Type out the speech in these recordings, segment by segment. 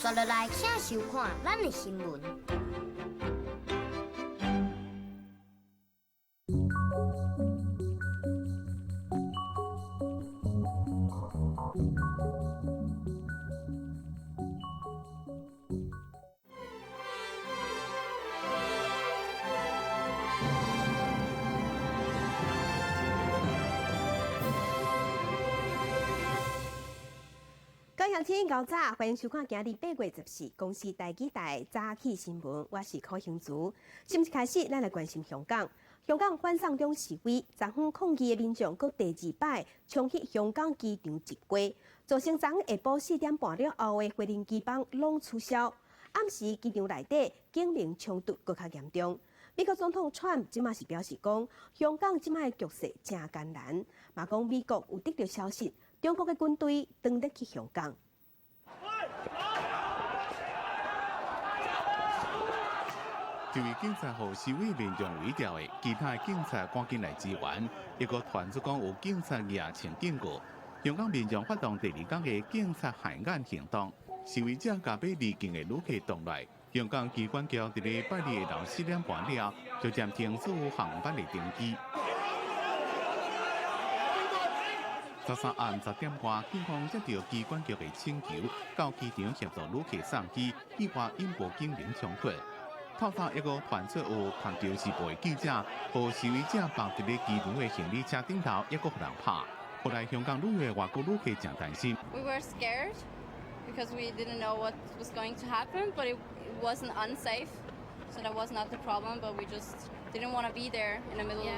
紲落來，請收看咱的新聞。各位鄉親，𠢕早，歡迎收看今日8月14公視台語台早起新聞，我是柯興慈。新聞開始，咱來關心香港。香港反送中示威，昨昏抗議的民眾閣第二擺衝去香港機場集會，造成昨昏下晡4點半了後的飛行機班攏取消。暗時機場內底警民衝突閣較嚴重。美國總統川普這馬是表示講，香港這馬的局勢誠艱難，嘛講美國有得著消息，中國的軍隊轉入去香港。這位警察予示威民眾圍著的，其他的警察趕緊來支援。一個傳出講有警察舉槍警告，香港民眾發動第二天的警察械眼行動，示威者共欲離境的旅客擋來。香港機管局佇咧拜二下晝4點半了，就暫停所有航班的登機。13暗10點外，警方接到機管局的請求，到機場協助旅客送機，意外引爆警民衝突。透早一個傳出有環球時報的記者，予示威者綁佇咧機場的行李車頂頭，猶閣予人拍。後來香港旅遊的外國旅客誠擔心。 We were scared because we didn't know what was going to happen, but it wasn't unsafe, so that was not the problem. But we just didn't want to be there in the middle.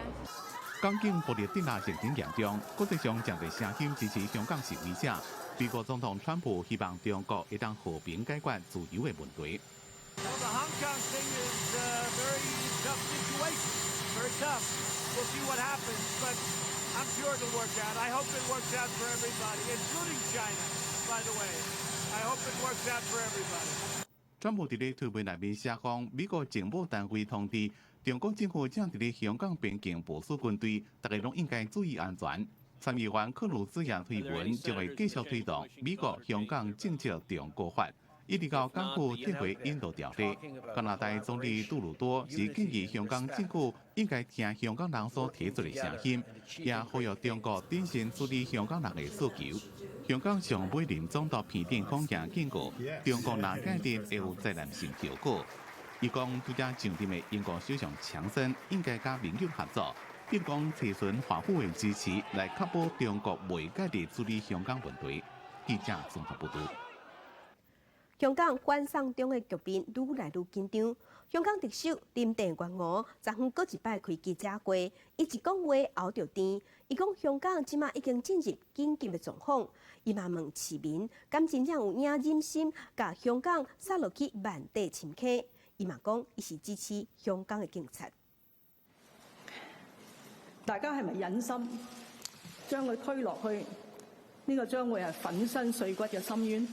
港警暴力鎮壓情形嚴重，國際上誠濟聲音支持香港示威者。美國總統川普希望中國會當和平解決自由的問題。 Well, the Hong Kong thing is a very tough situation, very tough. We'll see what happens, but I'm sure it'll work out. I hope it works out for everybody, including China, by the way. I hope it works out for everybody. 川普佇咧推文內面寫講，美國情報單位通知中國政府正佇咧香港邊境部署軍隊，大家攏應該注意安全。參議員克魯茲也推文，將會繼續推動美國香港政策重國法。一直到港府撤回引渡條例，加拿大總理杜魯多是建議香港政府應該聽香港人所提出的聲音，也呼籲中國謹慎處理香港人的訴求。香港上尾任總督彭定康也警告，中國若介入會有災難性後果。伊講，拄才上任的英國首相強生應該佮盟友合作，比如講諮詢華府的支持，來確保中國袂介入處理香港問題。記者綜合報導。香港反送中的局面愈來愈緊張。香港特首林鄭月娥昨昏閣一擺開記者會，伊一講話喉著甜。伊講香港這馬已經進入緊急的狀況。伊嘛問市民，敢真正有影忍心共香港殺落去萬塊深坑？伊嘛講，伊是支持香港的警察。大家係咪忍心將佢推落去？呢個將會係粉身碎骨嘅深淵？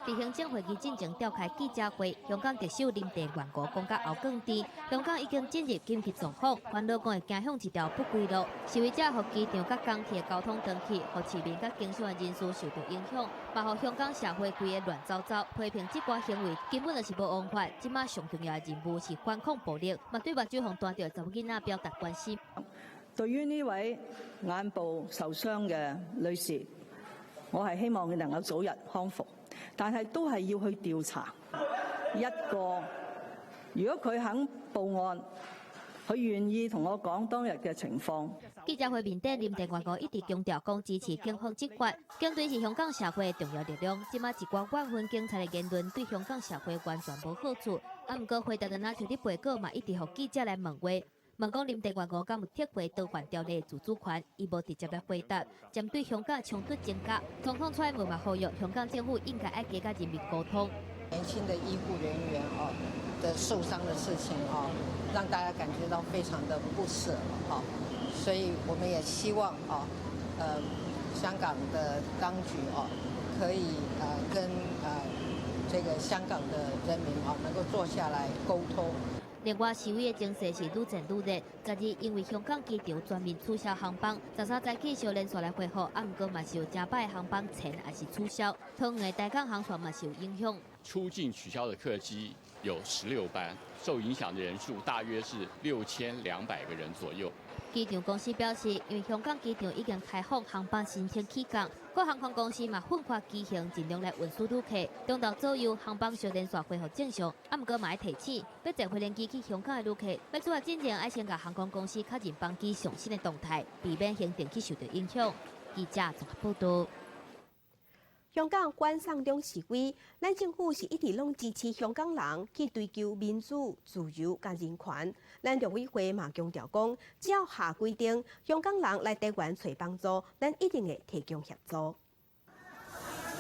佇行政會議進前召開記者會，香港特首林鄭月娥講甲喉囥甜，香港已經進入緊急狀況，煩惱講會走向一條不歸路。示威者予機場佮港鐵交通斷去，予市民佮經商的人士受著影響，嘛予香港社會規个亂糟糟。批評這寡行為根本就是無王法。這馬上重要的任務是反抗暴力，嘛對目睭予彈著的查某囡仔表達關心。對於呢位眼部受傷嘅女士，我係希望佢能夠早日康復。但係都係要去調查一個，如果佢肯報案，佢願意同我講當日嘅情況。記者會面頂，林鄭月娥一直強調講支持警方執法，警隊是香港社會的重要力量。這馬一寡怨恨警察的言論對香港社會完全無好處。啊，毋過回答的若像佇背稿嘛，一直予記者來問話。問講林鄭月娥敢有撤回逃犯條例自主權，伊無直接來回答。針對香港衝突增加，總統蔡英文嘛呼籲香港政府應該愛加佮人民溝通。年輕的醫護人員哦的受傷的事情哦，讓大家感覺到非常的不捨哈，所以我們也希望啊，香港的當局哦，可以跟這個香港的人民啊，能夠坐下來溝通。另外，示威的情勢是愈戰愈熱。12因為香港機場全面取消航班，13早起小連續來恢復，啊，毋過嘛是有誠擺航班延抑是取消，桃園的台港航線嘛是有影響。出境取消的客機有16班，受影響的人數大約是6200個人左右。機場公司表示，因為香港機場已經開放航班申請起降，各航空公司嘛奮發機型，盡量來運輸旅客。中晝左右航班小連續恢復正常，啊，毋過嘛愛提醒，欲坐飛機去香港的旅客，欲出發進前愛先共航空公司確認班機上新的動態，避免行程去受著影響。記者綜合報導。香港反送中示威，咱政府是一直攏支持香港人去追求民主、自由佮人權。咱陸委會嘛強調講，只要下規定香港人來台灣揣幫助，咱一定會提供協助。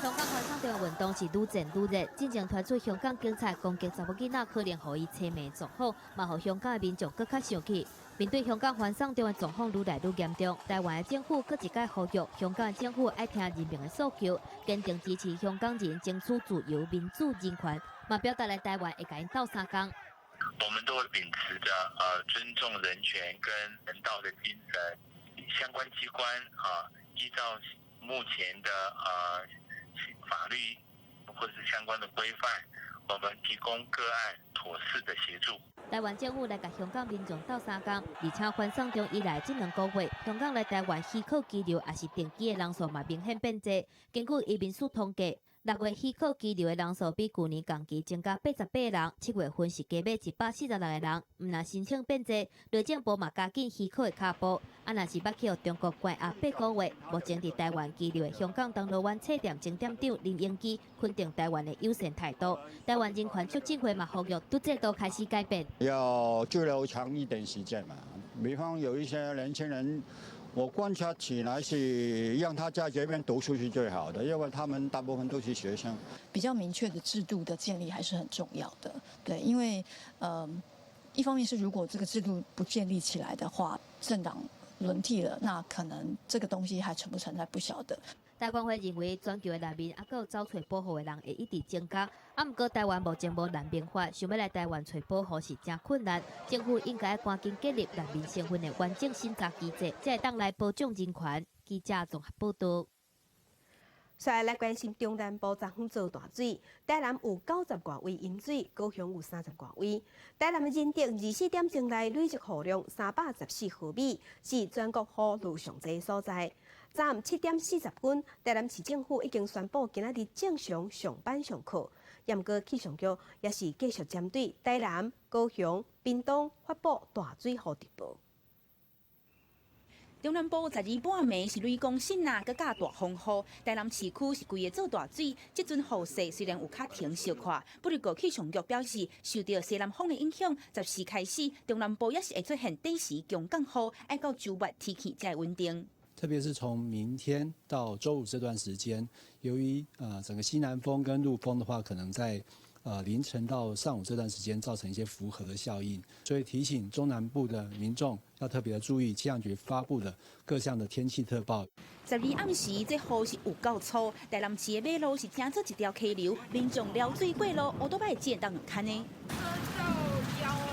香港反送中運動是愈戰愈熱，進前傳出香港警察攻擊查某囡仔，可能予伊催眠狀況，嘛予香港的民眾閣較生氣。面對香港反送中的狀況愈來愈嚴重，台灣的政府閣一擺呼籲香港的政府愛聽人民的訴求，堅定支持香港人爭取自由、民主、人權，嘛表達來台灣會共𪜶鬥相共。我們都會秉持著尊重人權跟人道的精神，相關機關啊依照目前的法律或是相關的規範，我們提供個案妥適的協助。台灣政府來共香港民眾鬥相共，而且反送中以來這2個月，香港來台灣許可居留抑是定居的人數嘛明顯變濟。根據移民署統計，6月許可居留的人數比舊年同期增加88人，7月份是加碼146個人。毋但申請變濟，內政部嘛加緊許可的跤步。啊，若是捌去予中國關押8個月，目前佇台灣居留的香港銅鑼灣書店前店長林榮基肯定台灣的友善態度。台灣人權促進會嘛呼籲，對制度開始改變。要居留長一點時間嘛，比方有一些年輕人，我觀察起來是讓他在這邊讀書是最好的，因為他們大部分都是學生。比較明確的制度的建立還是很重要的，對，因為一方面是如果這個制度不建立起來的話，政黨輪替了，那可能這個東西還存不存在不曉得。台權會認為，全球的難民抑閣有走揣保護的人會一直增加。啊，毋過台灣目前無難民法，想欲來台灣揣保護是誠困難。政府應該趕緊建立難民身份的完整審查機制，才會當來保障人權。記者綜合報導。再來來關心中南部昨昏做大水，台南有90外位淹水，高雄有30外位。台南的仁德24點鐘內累積雨量314毫米，是全國雨量上濟所在。昨暗7點40分，台南市政府已經宣布今仔日正常上班上課。毋過氣象局也是繼續針對台南、高雄、屏東發布大水雨特報。中南部12半暝是雷公信啊，閣佮大風雨，台南市區是規个做大水。這陣雨勢雖然有較停小可，不過氣象局表示，受著西南風的影響，14開始中南部也是會出現短時強降雨，愛到週末天氣才會穩定。特別是從明天到週五這段時間，由於整個西南風跟陸風的話，可能在凌晨到上午這段時間造成一些輻合的效應，所以提醒中南部的民眾要特別的注意氣象局發布的各項的天氣特報。 12暗時，這雨是有夠粗，台南市的馬路是成做一條溪流，民眾撩水過路，烏多擺濺到兩崁呢。車到腰了，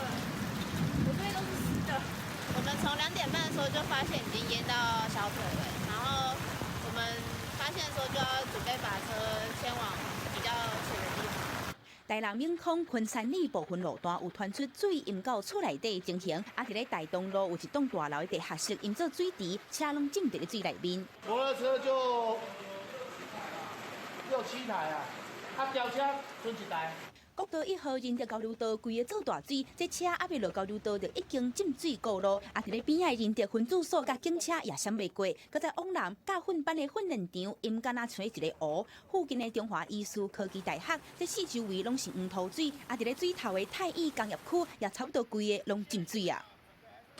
我這邊都是濕的。我們從2點半的時候就發現已經淹到小腿了，然後我們發現的時候就要準備把車先往比較淺的地方。台南永康昆山里部分路段有傳出水淹到厝內底的情形，啊，佇咧大東路有一棟大樓的地下室淹做水池，車攏浸佇咧水內面。摩托車就六七台啊，啊，轎車賰一台。國道1號仁德交流道規个做大水，這車猶未落交流道就已經浸水過路。啊，佇咧邊仔的仁德分駐所佮警車也閃袂過。閣在往南駕訓班的訓練場，淹敢若像一个湖。附近的中華醫事科技大學，這四周圍攏是黃土水。啊，佇咧水頭的太乙工業區，也差不多規个攏浸水啊。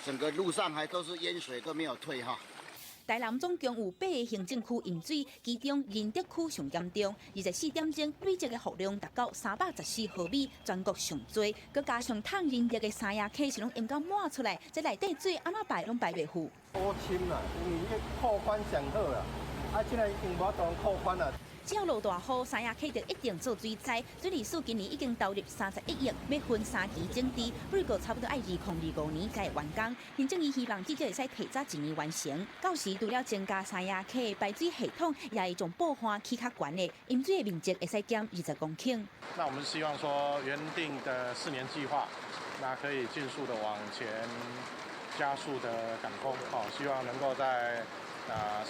整個路上還都是淹水，都沒有退哈。台南總共有8個行政區淹水，其中仁德區上嚴重。24點鐘累積的雨量達到314毫米，全國上濟。閣加上淌仁德的三亞溪是攏淹到滿出來，這內底水按怎排攏排袂赴。好深啦，因為伊擴寬上好啦，啊，這个已經無法度擴寬啦。只要落大雨，三峽溪就一定做水災。水利署今年已經投入31億，欲分三期整治，不過差不多愛2025年才會完工。行政院希望至少會使提早一年完成。到時除了增加三峽溪排水系統，也會將布岸起較懸的，淹水的面積會使減20公頃。那我們希望說原定的4年計劃，那可以盡速的往前加速的趕工，哦，希望能夠在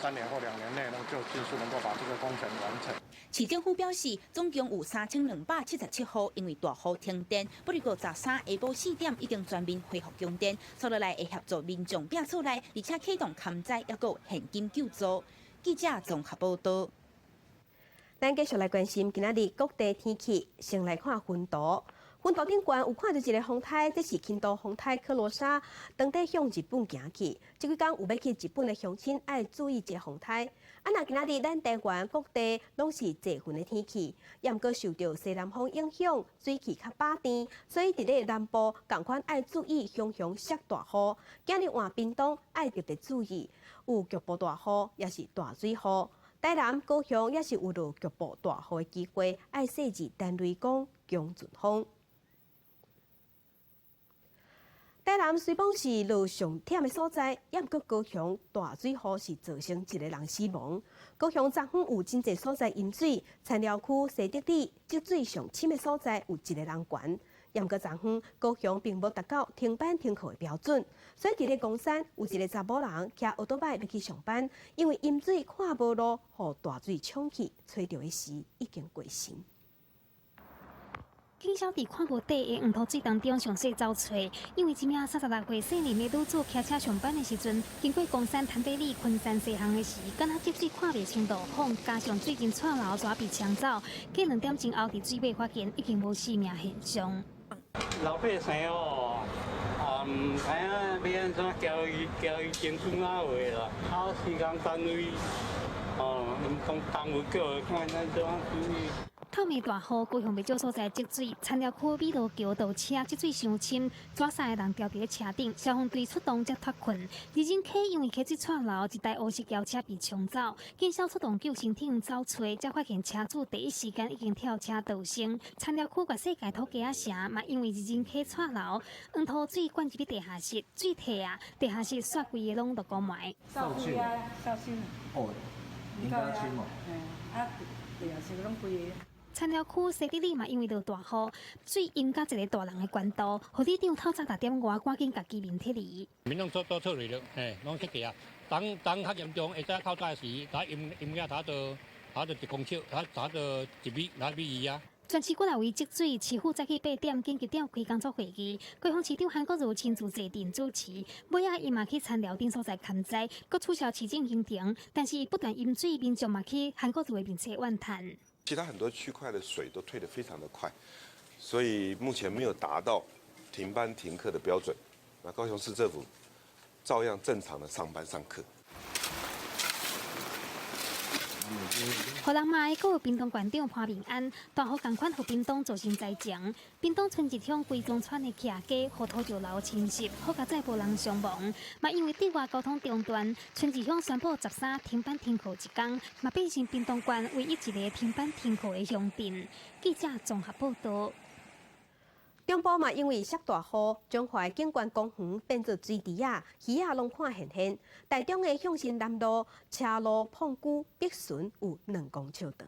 3年或2年內呢，就盡速能夠把這個工程完成。市政府表示，總共有3277戶因為大雨停電，不過13下晡4點已經全面恢復供電。接落來會協助民眾摒厝內，而且啟動勘災，抑閣有現金救助。記者綜合報道。咱繼續來關心今仔日各地天氣，先來看雲圖。雲圖頂懸有看著一个風颱，這是輕度風颱克羅莎，當地向日本行去。這幾工有欲去日本的鄉親愛注意這風颱。啊，若今仔日咱台灣各地攏是濟雲的天氣，也毋過受著西南風影響，水氣較飽甜，所以佇咧南部仝款愛注意雄雄鑠大雨。今日換屏東愛特別注意，有局部大雨，抑是大水雨。台南、高雄也是有落局部大雨的機會，愛細緻等雷公強陣風。台南雖講是落上忝的所在，也毋過高雄大水雨是造成一個人死亡。高雄昨昏有真濟所在淹水，田寮區西德里積水上深的所在有一個人懸。也毋過昨昏高雄並無達到停班停課的標準，所以佇咧岡山有一個查某人騎歐多擺欲去上班，因為淹水看無路，予大水沖去，揣著的時已經過身。警消佇看無底的黃土水當中詳細走揣，因為這名36歲姓林的女子騎車上班的時陣，經過岡山潭底里昆山西巷的時，敢若積水看袂清路況，加上水浸掣流，煞被沖走，過2點鐘後佇水尾發現已經無生命現象。老百姓哦，啊，毋知影欲按怎交伊交伊爭取哪話啦，啊，時間單位，哦，𪜶講單位叫伊看按怎處理。透暝大雨，高雄袂少所在積水，田寮區美羅橋倒車積水傷深，抓三個人牢佇咧車頂，消防隊出動才脫困。二人溪因為溪水掣流，一台烏色轎車被沖走，警消出動救生艇走揣，才發現車主第一時間已經跳車逃生。田寮區月世界土雞仔城嘛，因為二人溪掣流，黃土水灌入去地下室，水退啊，地下室煞規个攏落孤埋。掃水啊，掃水。哦，應該清哦。嗯，啊，地下室攏規个。田寮區西德里嘛，因為落大雨，水淹到一个大人的懸度，予里長透早6點外趕緊共居民撤離。民眾都撤離了，嘿，攏撤去啊。當當較嚴重，會使透早時，才淹淹了差不多，差不多1公尺，差不多1米，2米二啊。全市幾若位積水，市府早起8點緊急召開工作會議，高雄市長韓國瑜親自坐鎮主持，尾仔伊嘛去田寮等所在勘災，閣取消市政行程，但是不斷淹水，民眾嘛去韓國瑜的面前怨嘆。其他很多區塊的水都退得非常的快，所以目前沒有達到停班停課的標準。那高雄市政府照樣正常的上班上課。予人罵的，閣有屏東縣長潘孟安，大雨仝款予屏東造成災情。屏東春日鄉歸宗村的徛家，予土石流侵襲，好佳哉無人傷亡。嘛因為對外交通中斷，春日鄉宣布13停班停課一工，嘛變成屏東縣唯一一个停班停課的鄉鎮。記者綜合報道。中部嘛，因為鑠大雨，彰化景觀公園變做水池仔，魚仔攏看現現。台中的向新南路車路膨久，北巡有2公尺長。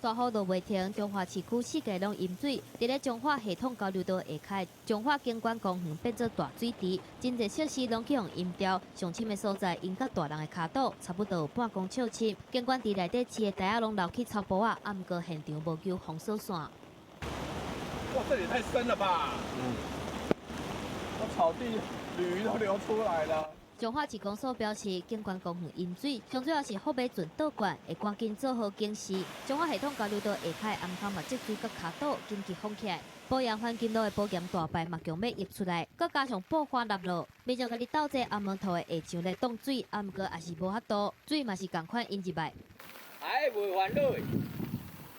大雨落袂停，彰化市區四界攏淹水。佇咧彰化系統交流道下跤，彰化景觀公園變做大水池，真濟設施攏去予淹掉。上深的所在淹到大人的跤肚，差不多有半公尺深。景觀池內底飼的呆仔攏流去草埔仔，啊，毋過現場無救封鎖線。哇，這也太深了吧！嗯，那草地魚都流出來了。彰化市公所表示，景觀公園淹水，上主要是福尾船倒灌，會趕緊做好警示。彰化系統交流道下跤頷坑嘛積水佮跤肚，緊急封起來。保養環境路的保險大排嘛強欲溢出來，閣加上布花落落，民眾共你鬥這紅毛塗的下牆來擋水，啊，毋過也是無法度，水嘛是仝款淹入來。哎，袂煩惱，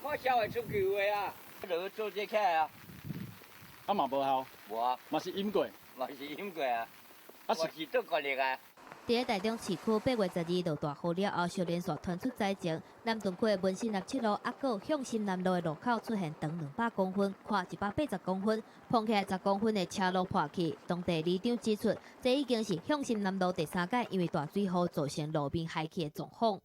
我消會出去的啊，落去做這起來啊。啊嘛無效，無啊，嘛是淹過，嘛是淹過啊，啊是倒過力啊。佇佇咧台中市區8月12落大雨了後，小連續傳出災情。南屯區的文心南七路，抑閣向新南路的路口出現長200公分、寬180公分、膨起來10公分的車路破去。當地里長指出，這已經是向新南路第三擺因為大水雨造成路面害去的狀況。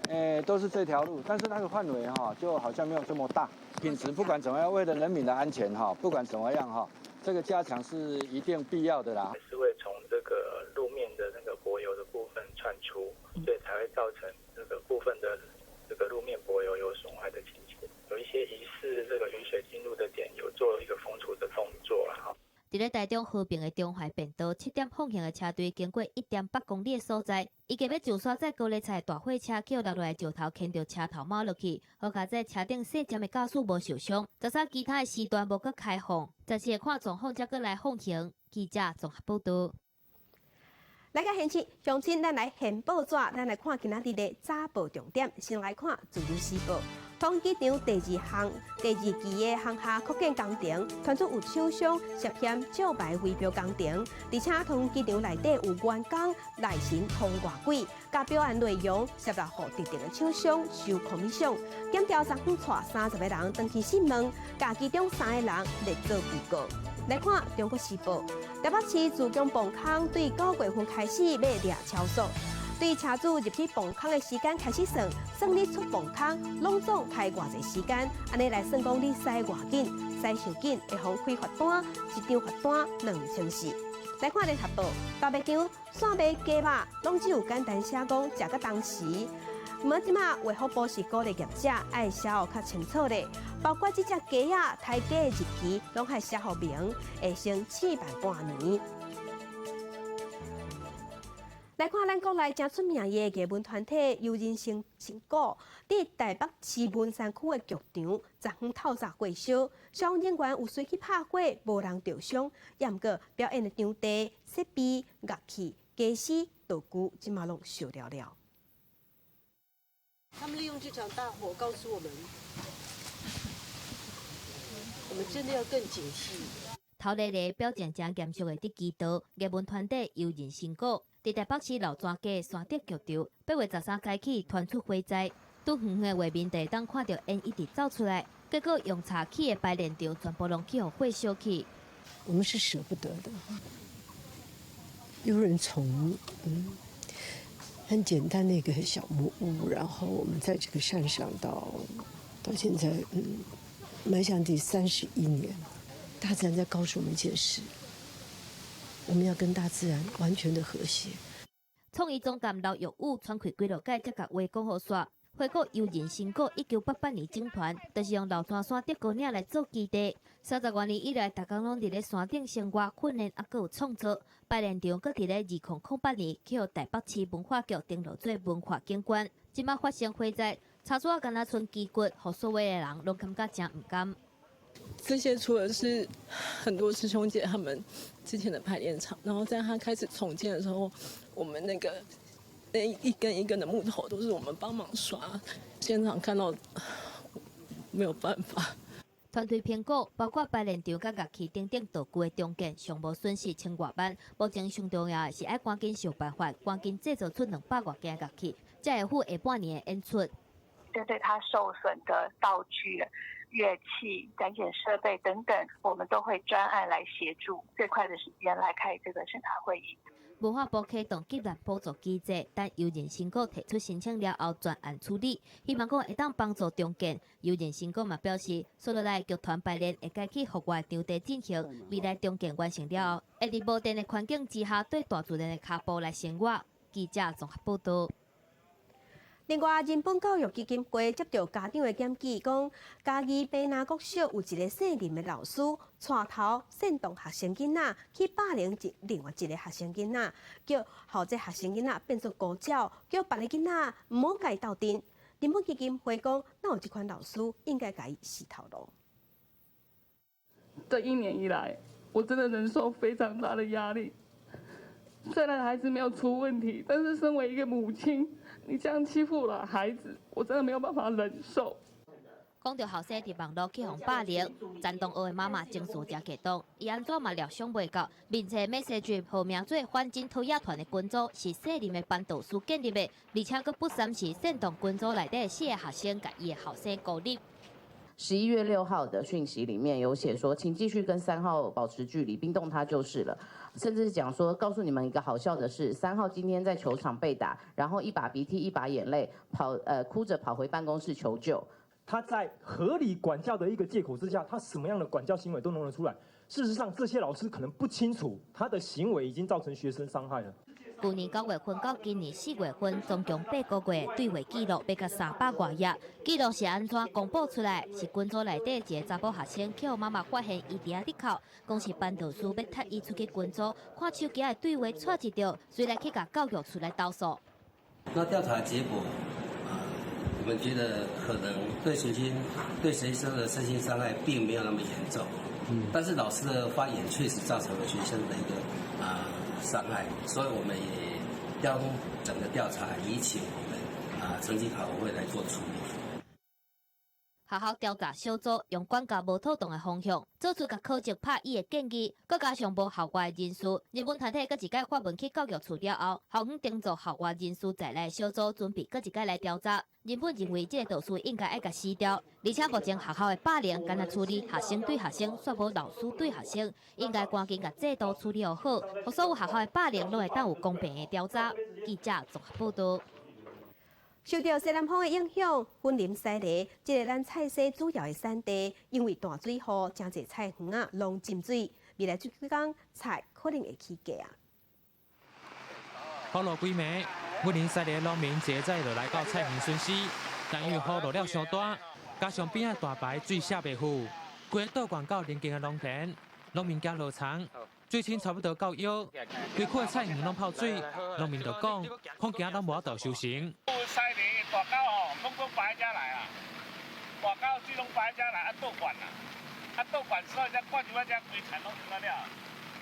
誒，都是這條路，但是那個範圍哈，就好像沒有這麼大。品質不管怎麼樣，為了人民的安全哈，不管怎麼樣哈，這個加強是一定必要的啦。是會從這個路面的那個柏油的部分竄出，所以才會造成這個部分的這個路面柏油有損壞的情形。有一些疑似這個雨水進入的點，有做一個封堵的動作啦。哈。佇咧台中和平的中華便道7點放行的車隊經過1.8公里的所在，伊計欲上山載高麗菜大貨車，予落來的石頭牽著車頭貓落去，好佳哉車頂細針的駕駛無受傷。十三其他的時段無閣開放，14看狀況才閣來放行。記者綜合報導。來個現實，鄉親，咱來獻報紙，咱來看今仔日的早報重點。先來看《自由時報》，桃園機場第二項、第二期的航廈擴建工程，傳出有廠商涉嫌借牌圍標工程，而且桃園機場內底有員工內薪通外鬼，共標案內容涉及予特定的廠商收 commission，檢調昨昏帶30個人轉去訊問，共其中三個人列做被告。來看《中國時報》，台北市自強磅空對9月份開始欲掠超速，對車主入去磅空的時間開始算，算你出磅空攏總開偌濟時間，按呢來算講你駛偌緊，駛傷緊會予開罰單，一張罰單2400。來看聯合報，大賣場煞賣雞肉，攏只有簡單寫講食甲當時。毋過這馬衛福部是鼓勵業者愛寫予較清楚咧，包括這隻雞仔刣雞的日期，攏愛寫予明，會先試辦半年。來看咱國內誠出名的藝文團體優人神鼓，佇台北市文山區的劇場，昨昏透早過燒，消防人員有隨去拍火，無人著傷。毋過表演的場地、設備、樂器、家私、道具，這馬攏燒了了。他們利用這場大火告訴我們，我們真的要更警惕。頭日個表情誠嚴肅的佇祈禱，藝文團體優人神鼓，佇台北市老莊街山竹劇場，8月13早起傳出火災，拄遠遠的畫面就會當看著煙一直走出來，結果用柴起的排練場全部攏去予火燒去。我們是捨不得的。有人從很簡單的一個小木屋，然後我們在這個山上到現在，邁向第31年，大自然在告訴我們一件事：我們要跟大自然完全的和諧。創意總監劉玉宇喘氣幾落擺，才共話講予煞。回顧優人神鼓1988年整團，就是用老山山竹高嶺來做基地。30外年以來，逐工攏佇咧山頂生活、訓練，抑閣有創作。排練場閣佇咧2008年去予台北市文化局登錄做文化景觀。這馬發生火災，差拄仔敢若賰旗骨，予所有的人攏感覺誠毋甘。這些除了是很多師兄姐他們之前的排練場，然後在他開始重建的時候，我們那個那一根一根的木頭都是我們幫忙刷，現場看到沒有辦法。團隊評估，包括排練場佮樂器等等道具的重建，上無損失千外萬。目前上重要的是愛趕緊想辦法，趕緊製造出200外件樂器，才會赴下半年的演出。針對他受損的道具、樂器、展演設備等等，我們都會專案來協助，最快的時間來開這個審查會議。文化部啟動急難補助機制，等優人神鼓提出申請了後，專案處理，希望講會當幫助重建。優人神鼓嘛表示，紲落來劇團排練會改去戶外場地進行，未來重建完成了後，會佇無電的環境之下，綴大自然的跤步來生活。記者綜合報導。另外，人本教育基金會接著家長的檢舉，講嘉義卑南國小有一个姓林的老師，帶頭煽動學生囡仔去霸凌另外一个學生囡仔，叫予這學生囡仔變做孤鳥，叫別个囡仔毋好共伊鬥陣。人本基金會講，若有這款老師，應該共伊死頭路。這一年以來，我真的忍受非常大的壓力。雖然孩子沒有出問題，但是身為一個母親，你這樣欺負了孩子，我真的沒有辦法忍受。講著學生佇網路去予霸凌，陳東學的媽媽情緒誠激動，伊按怎嘛料想袂到，面冊 message 號名做反真討厭團的群組是卸任的班導師建立的，而且閣不三時煽動群組內底四个學生共伊的後生孤立。 11月6號的訊息裡面有寫說，請繼續跟3號保持距離，冰凍他就是了。甚至是講說，告訴你們一個好笑的事，三號今天在球場被打，然後一把鼻涕一把眼淚，哭着跑回辦公室求救。他在合理管教的一個借口之下，他什麼樣的管教行為都弄得出來。事實上，這些老師可能不清楚他的行為已經造成學生傷害了。去年9月份到今年4月份，總共8個月對話記錄欲共300外頁。記錄是按怎公布出來？是群組內底一個查埔學生予媽媽發現伊佇遐咧哭，講是班導師欲踢伊出去群組，看手機的對話掣一著，隨來去共教育處來投訴。那調查結果，我們覺得可能對學生的身心傷害並沒有那麼嚴重，但是老師的發言確實造成了學生的一個傷害，所以我們也將整個調查移請我們成績考核會來做處理。學校調查小組用管教無妥當的方向，做出共考績拍椅的建議，閣加上無校外人士，人文團體閣一擺發文去教育處了後，校方定做校外人士在內小組準備閣一擺來調查。人本認為這個導師應該愛共辭掉，而且目前學校的霸凌干焦處理學生對學生，煞無老師對學生，應該趕緊共制度處理好，予所有學校的霸凌攏會當有公平的調查。記者綜合報道。受著西南風的影響，雲林西螺這个咱菜蔬主要的產地，因為大水雨，誠濟菜園仔攏浸水，未來這幾工菜可能會起價啊！雨落規暝，雲林西螺農民一早就來到菜園巡視，但因為雨落了傷大，加上邊仔大排水卸袂去，規個倒灌到鄰近的農田，農民驚落田，水深差不多到腰，規區的菜園攏泡水，農民就講，恐驚攏無法度收成。西螺大溝吼，攏總排遮來啊，大溝水攏排遮來，啊倒灌啊，啊倒灌所以才灌入來遮規田攏淹了，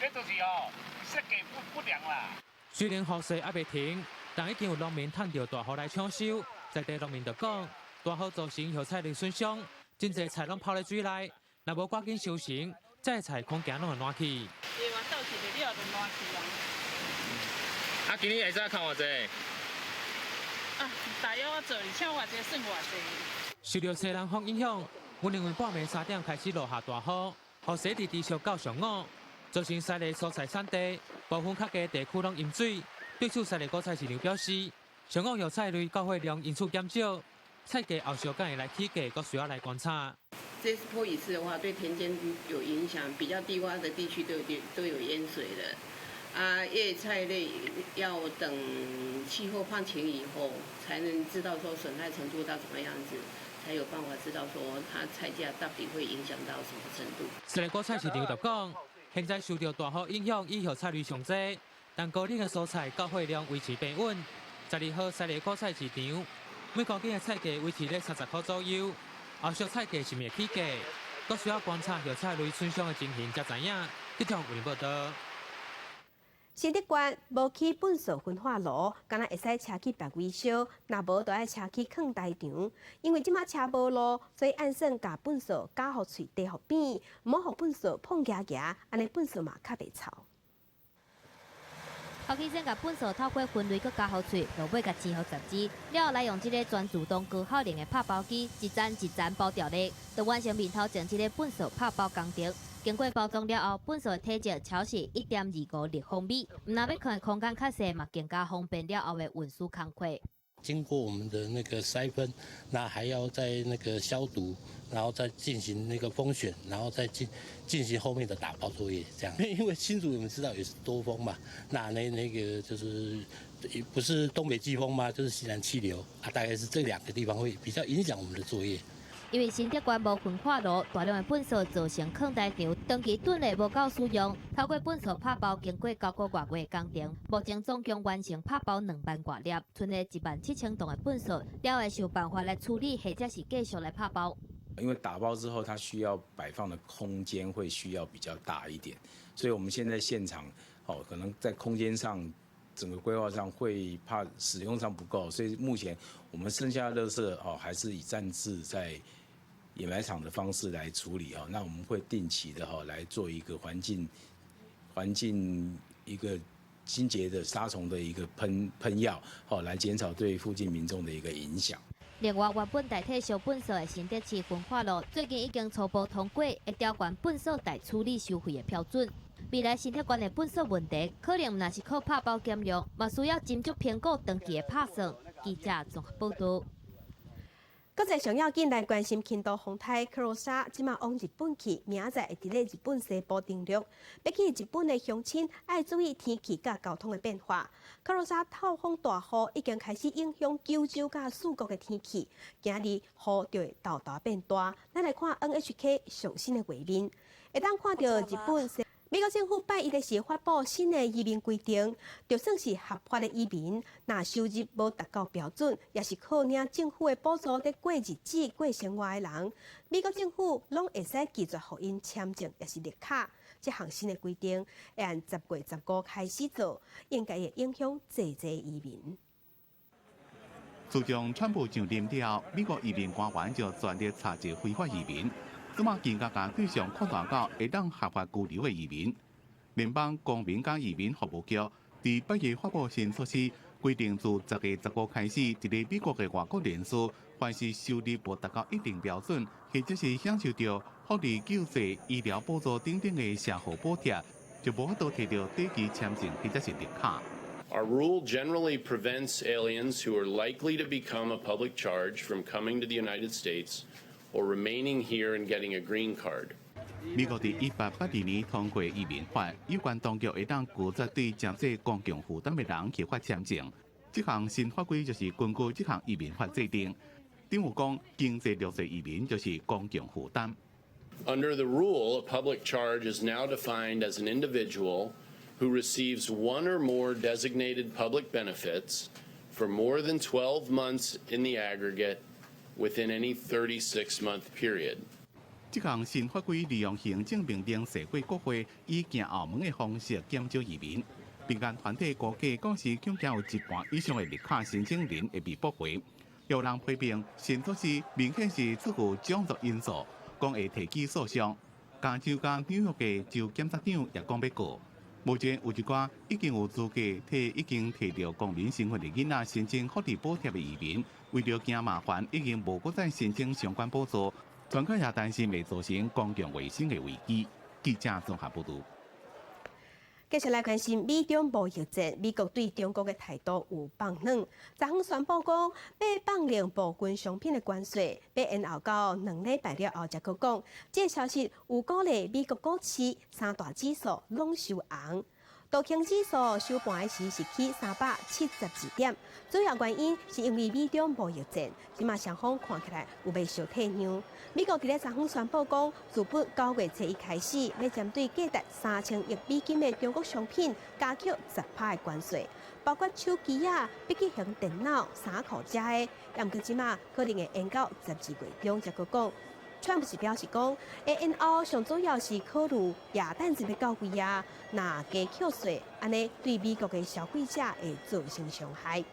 這就是吼設計不良啦。雖然雨勢猶未停，但已經有農民趁著大雨來搶收。在地農民就講，大雨造成葉菜類損傷，真濟菜攏泡佇水內，若無趕緊收成，這菜恐驚攏會爛去。伊嘛倒去就了就爛去啊。啊，今年會使囥偌濟？啊，大約我做，而且偌濟算偌濟。受著西南風影響，雲林縣半暝3點開始落下大雨，雨勢一直持續到上午，造成西螺蔬菜產地部分較低地區攏淹水。對此，西螺果菜市場表示，上午葉菜類到貨量因此減少，菜價後續敢會來起價，閣需要來觀察。這次潑一次的話，對田間有影響，比較低窪的地區都有淹水了。啊，葉菜類要等氣候放晴以後，才能知道說損害程度到怎麼樣子，才有辦法知道說它菜價到底會影響到什麼程度。西螺果菜市場就講，現在受著大雨影響，以葉菜類上濟，但高齡的蔬菜到貨量維持平穩。12號西螺果菜市場每公斤的菜價維持咧30塊左右，後續菜價是毋會起價，閣需要觀察葉菜類損傷的情形才知影。記者有報道。新竹縣無起糞埽焚化爐，敢若會使車去別位燒，若無就愛車去囥台場。因為這馬車無路，所以按算共糞埽咬予喙底予扁，毋好予糞埽膨夯夯，按呢糞埽嘛較袂臭。頭起先共糞埽透過分類，閣咬予喙，落尾共煎予雜誌，了後來用這个全自動高效能的拍包機，一層一層包掉咧，就完成面頭前這个糞埽拍包工程。經過包裝了後，糞埽的體積超是1.25立方米，毋但欲囥的空間較細，嘛更加方便了後的運輸工課。經過我們的那個篩分，那還要再那個消毒，然後再進行那個封選，然後再進行後面的打包作業。這樣，因為新竹我們知道也是多風嘛，那個就是不是東北季風嘛，就是西南氣流啊，大概是這兩個地方會比較影響我們的作業。因為新竹縣無焚化爐，大量的糞埽造成囥台場，長期囤咧無夠使用。透過糞埽拍包，經過9個外月工程，目前總共完成拍包2萬外粒，賰咧1萬7千噸的糞埽，了後會想辦法來處理，或者是繼續來拍包。因為打包之後，它需要擺放的空間會需要比較大一點，所以我們現在現場哦，可能在空間上整個規劃上會怕使用上不夠，所以目前我們剩下的垃圾哦，還是以暫置在掩埋場的方式來處理哦。那我們會定期的哈來做一個環境一個清潔的殺蟲的一個噴藥，好來減少對附近民眾的一個影響。另外，原本代替燒糞埽的新竹市焚化爐，最近已經初步通過，會調懸糞埽待處理收費的標準。未來新竹縣的糞埽問題，可能毋但是靠拍包減量，嘛需要斟酌評估長期的拍算。記者綜合報導。國際上要緊來關心輕度風颱克羅莎，這馬往日本去，明仔載會佇咧日本西部登陸。欲去日本的鄉親愛注意天氣佮交通的變化。克羅莎透風大雨已經開始影響九州佮四國的天氣，今日雨就會沓沓變大。咱來看 NHK 上新的畫面，會當看著日本西。美國政府拜一的時發布新的移民規定，就算是合法的移民，若收入無達到標準，抑是靠領政府的補助佇過日子、過生活的人，美國政府攏會使拒絕予𪜶簽證，抑是綠卡。這項新的規定會按10月15開始做，應該會影響濟濟移民。自從川普上任了後，美國移民官員就全力查緝非法移民。這馬更加共對象擴大到會當合法居留的移民。聯邦公民佮移民服務局佇8月發布新措施，規定自10月15開始，佇咧美國的外國人士，凡是收入無達到一定標準，或者是享受著福利救濟、醫療補助等等的社福補貼，就無法度提著短期簽證或者是綠卡。 Our rule generally prevents aliens who are likely to become a public charge from coming to the United States or remaining here and getting a green card. 美國佇1882年通過移民法，有關當局會當拒絕對誠濟公共負擔的人核發簽證。這項新法規就是根據這項移民法制定。政府講，經濟弱勢移民就是公共負擔。 Under the rule, a public charge is now defined as an individual who receives one or more designated public benefits for more than 12 months in the aggregate within any 36-month period. 這項新法規利用行政命令繞過國會，以行後門的方式減少移民。民間團體估計，講是恐驚有一半以上的綠卡申請人會被駁回。有人批評新措施明顯是出於種族因素，講會提起訴訟。加州佮紐約的州檢察長也講欲告。目前有一寡已經有資格替已經提著公民身份的囡仔申請福利補貼的移民，為著驚麻煩，已經無閣再申請相關補助。專家也擔心會造成公共衛生的危機。記者綜合報導。繼續來關心美中貿易戰，美國對中國的態度有放軟。昨昏宣布講，欲放寬部分商品的關稅，欲延後到2禮拜了後才閣講。這個消息有鼓勵美國股市三大指數攏收紅。道瓊指數收盤時是起372點，主要原因是因為美中貿易戰，這馬雙方看起來有欲相退讓。美國佇咧昨昏宣布講，自本9月初一開始，欲針對價值3000億美金的中國商品加扣10%的關稅，包括手機仔、筆記型電腦、衫褲遮的，毋過這馬可能會延到12月中才閣講。川普是表示講，延後上主要是考慮耶誕節欲到位啊，若加扣稅，按呢對美國的消費者會造成傷害。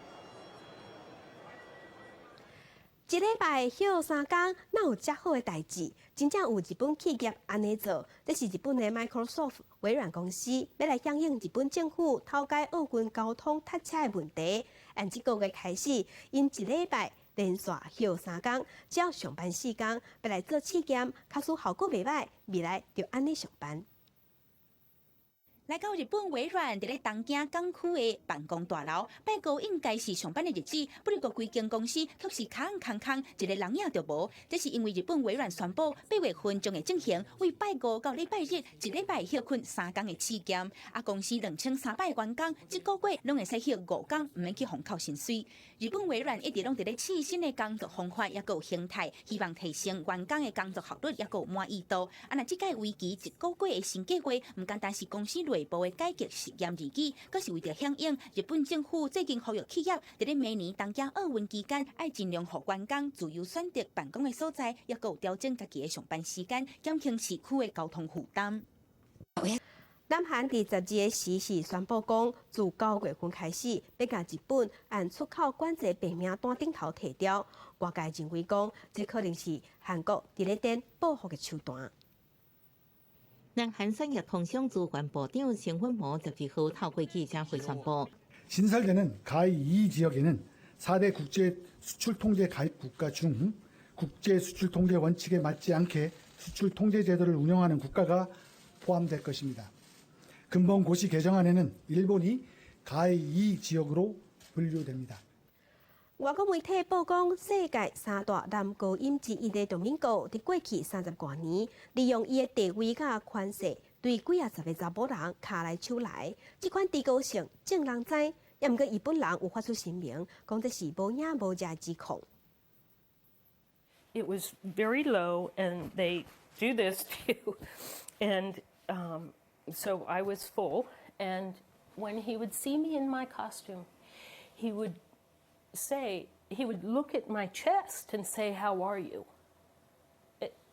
一禮拜歇3工，哪有遮好的代誌？真正有日本企業按呢做，這是日本的 Microsoft 微軟公司欲來響應日本政府偷改奧運交通塞車的問題。按這個月開始，𪜶一禮拜連續歇3工，只要上班4工，欲來做試驗，假使效果袂䆀，未來就按呢上班。來到日本微軟佇咧東京港區的辦公大樓，拜五應該是上班的日子，不過規間公司卻是空空空，一个人影都無。這是因為日本微軟宣布，8月份將會進行為拜五到禮拜日一禮拜歇睏3工的試驗。啊，公司2300個員工，這個月攏會使歇5工，毋免去予扣薪水。日本微軟一直攏佇咧試新的工作方法，抑閣有形態，希望提升員工的工作效率，抑閣有滿意度。啊，若這擺為期一個月的新計劃，毋單單是公司內部的改革實驗而已，閣是為著響應日本政府最近呼籲企業，佇咧明年東京奧運期間，愛盡量予員工自由選擇辦公的所在，抑閣有調整家己的上班時間，減輕市區的交通負擔。南韓佇12個時是宣布講，自9月份開始，欲共日本按出口管制白名單頂頭提掉。外界認為講，這可能是韓國佇咧展報復的手段。南韓產業通商資源部長成允模12號透過記者會宣布， 신설되는 가해 2 지역에는 4대 국제 수출 통제 가입 국가 중 국제 수출 통제 원칙에 맞지 않게 수출 통제 제도를 운영하는 국가가 포함될 것입니다. 금번 고시 개정안에는 일본이 가해 2 지역으로 분류됩니다. 外國媒體報講，世界三大男高音之一的多明戈，佇過去三十外年，利用伊的地位佮權勢，對幾仔十个查某人跤來手來。這款低高性，眾人知，也毋過伊本人有發出聲明，講這是無影無跡的指控。 It was very low, and they do this to you. And so I was full. And when he would see me in my costume, he would look at my chest and say, "How are you?"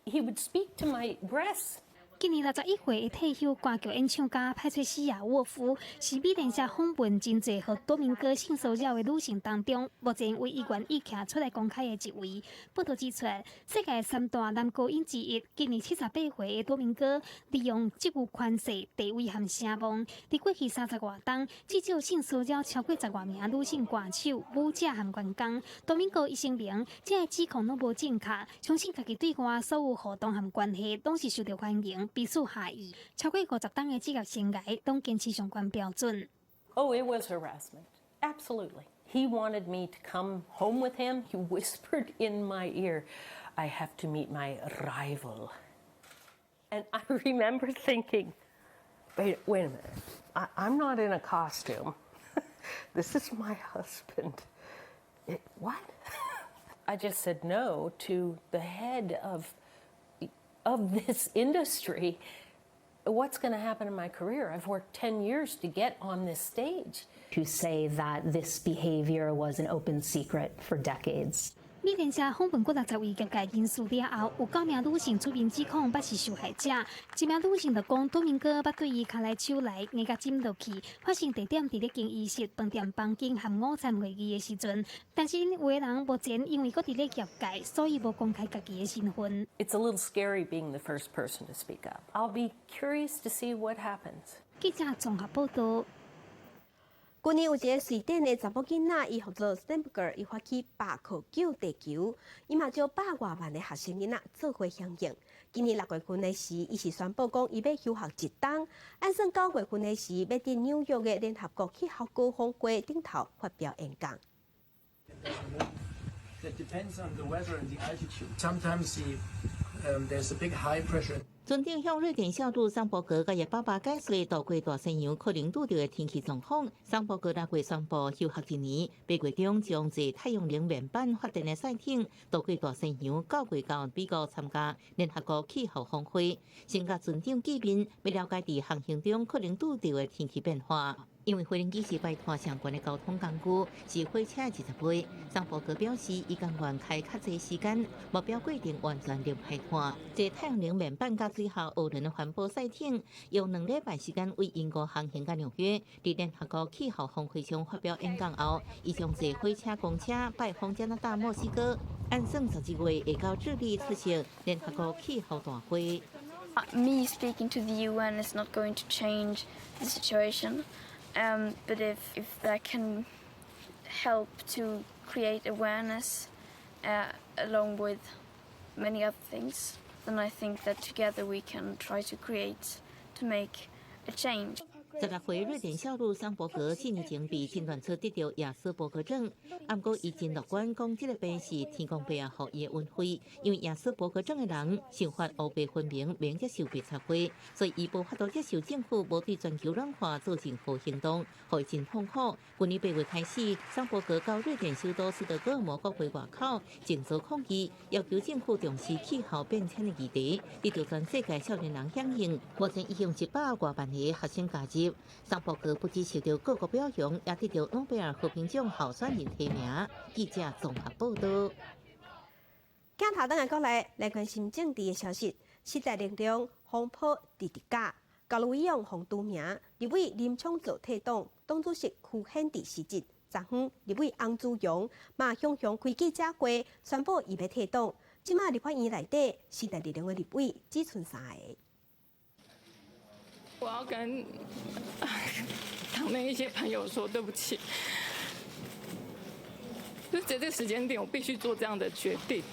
He would speak to my breasts. 今年61歲的退休歌劇演唱家派翠西亞沃夫，是美聯社訪問真濟予多明戈性騷擾的女性當中，目前唯一願意徛出來公開的一位。報道指出，世界三大男高音之一，今年78歲的多明戈，利用職務權勢、地位和聲望，佇過去三十外冬，至少性騷擾超過十外名女性歌手、舞者和員工。多明戈伊聲明，這个指控攏無正確，相信家己對外所有活動和關係攏是受著歡迎。彼此合意，超過50冬的職業生涯，攏堅持相關標準。 Oh, it was harassment. Absolutely. He wanted me to come home with him. He whispered in my ear, "I have to meet my rival." And I remember thinking, "Wait, wait a minute. I'm not in a costume. This is my husband. What?" I just said no to the head of this industry. What's going to happen in my career? I've worked 10 years to get on this stage. To say that this behavior was an open secret for decades. 美聯社訪問過60位業界人士了後，有九名女性出面指控，捌是受害者。一名女性就講，多明戈捌對伊跤來手來，硬共枕落去。發生地點佇咧更衣室、飯店房間和午餐會議的時陣。但是𪜶有的人目前因為閣佇咧業界，所以無公開家己的身份。 It's a little scary being the first person to speak up. I'll be curious to see what happens. 記者綜合報道。去年有一个瑞典的查某囡仔，伊號做 Stenberg，伊發起罷課救地球，伊嘛招百外萬的學生囡仔做伙響應。今年6月份的時，伊是宣布講伊欲休學一冬，按算9月份的時，欲佇紐約的聯合國氣候高峰會頂頭發表演講。 It depends on the weather and the altitude. Sometimes there's a big high pressure. 船長向瑞典少女桑伯格佮伊爸爸解釋渡過大西洋可能拄著的天氣狀況。桑伯格6月宣布休學一年，8月中將坐太陽能面板發電的賽艇渡過大西洋，9月到美國參加聯合國氣候峰會。先佮船長見面，欲了解佇航行中可能拄著的天氣變化。因為飛行機是擺脫上懸的交通工具，是火車20倍。桑伯格表示，伊甘願開較濟時間，目標過程完全零排碳。坐太陽能面板佮水下渦輪的環保賽艇，用2禮拜時間為英國航行到紐約，佇聯合國氣候峰會上發表演講後，伊將坐火車、公車拜訪加拿大、墨西哥，按算12月會到智利出席聯合國氣候大會。 Me speaking to the UN is not going to change the situation. But if that can help to create awareness along with many other things, then I think that together we can try to create to make a change. 16歲瑞典少女桑伯格4年前被診斷出得著亞斯伯格症，毋過伊真樂觀，講這个病是天公伯啊予伊的恩惠，因為亞斯伯格症的人常發烏白昏迷，免接受白插花，所以伊無法度接受政府無對全球暖化做任何行動，予伊真痛苦。去年8月開始，桑伯格到瑞典首都斯德哥爾摩國會外口靜坐抗議，要求政府重視氣候變遷的議題，得到全世界少年人響應。目前已經100外萬个學生加入。桑伯格不只受到各國表揚，也得到諾貝爾和平獎候選人提名。記者綜合報道。鏡頭轉來過來，來關心政治的消息。時代力量風波直直加，高委員馮都明，立委林昶佐退黨，黨主席邱顯智辭職，昨昏立委翁子陽嘛雄雄開記者會，宣布伊欲退黨。這馬立法院內底時代力量的立委只賰三个。我要跟黨內一些朋友說對不起，就在這個時間點，我必須做這樣的決定。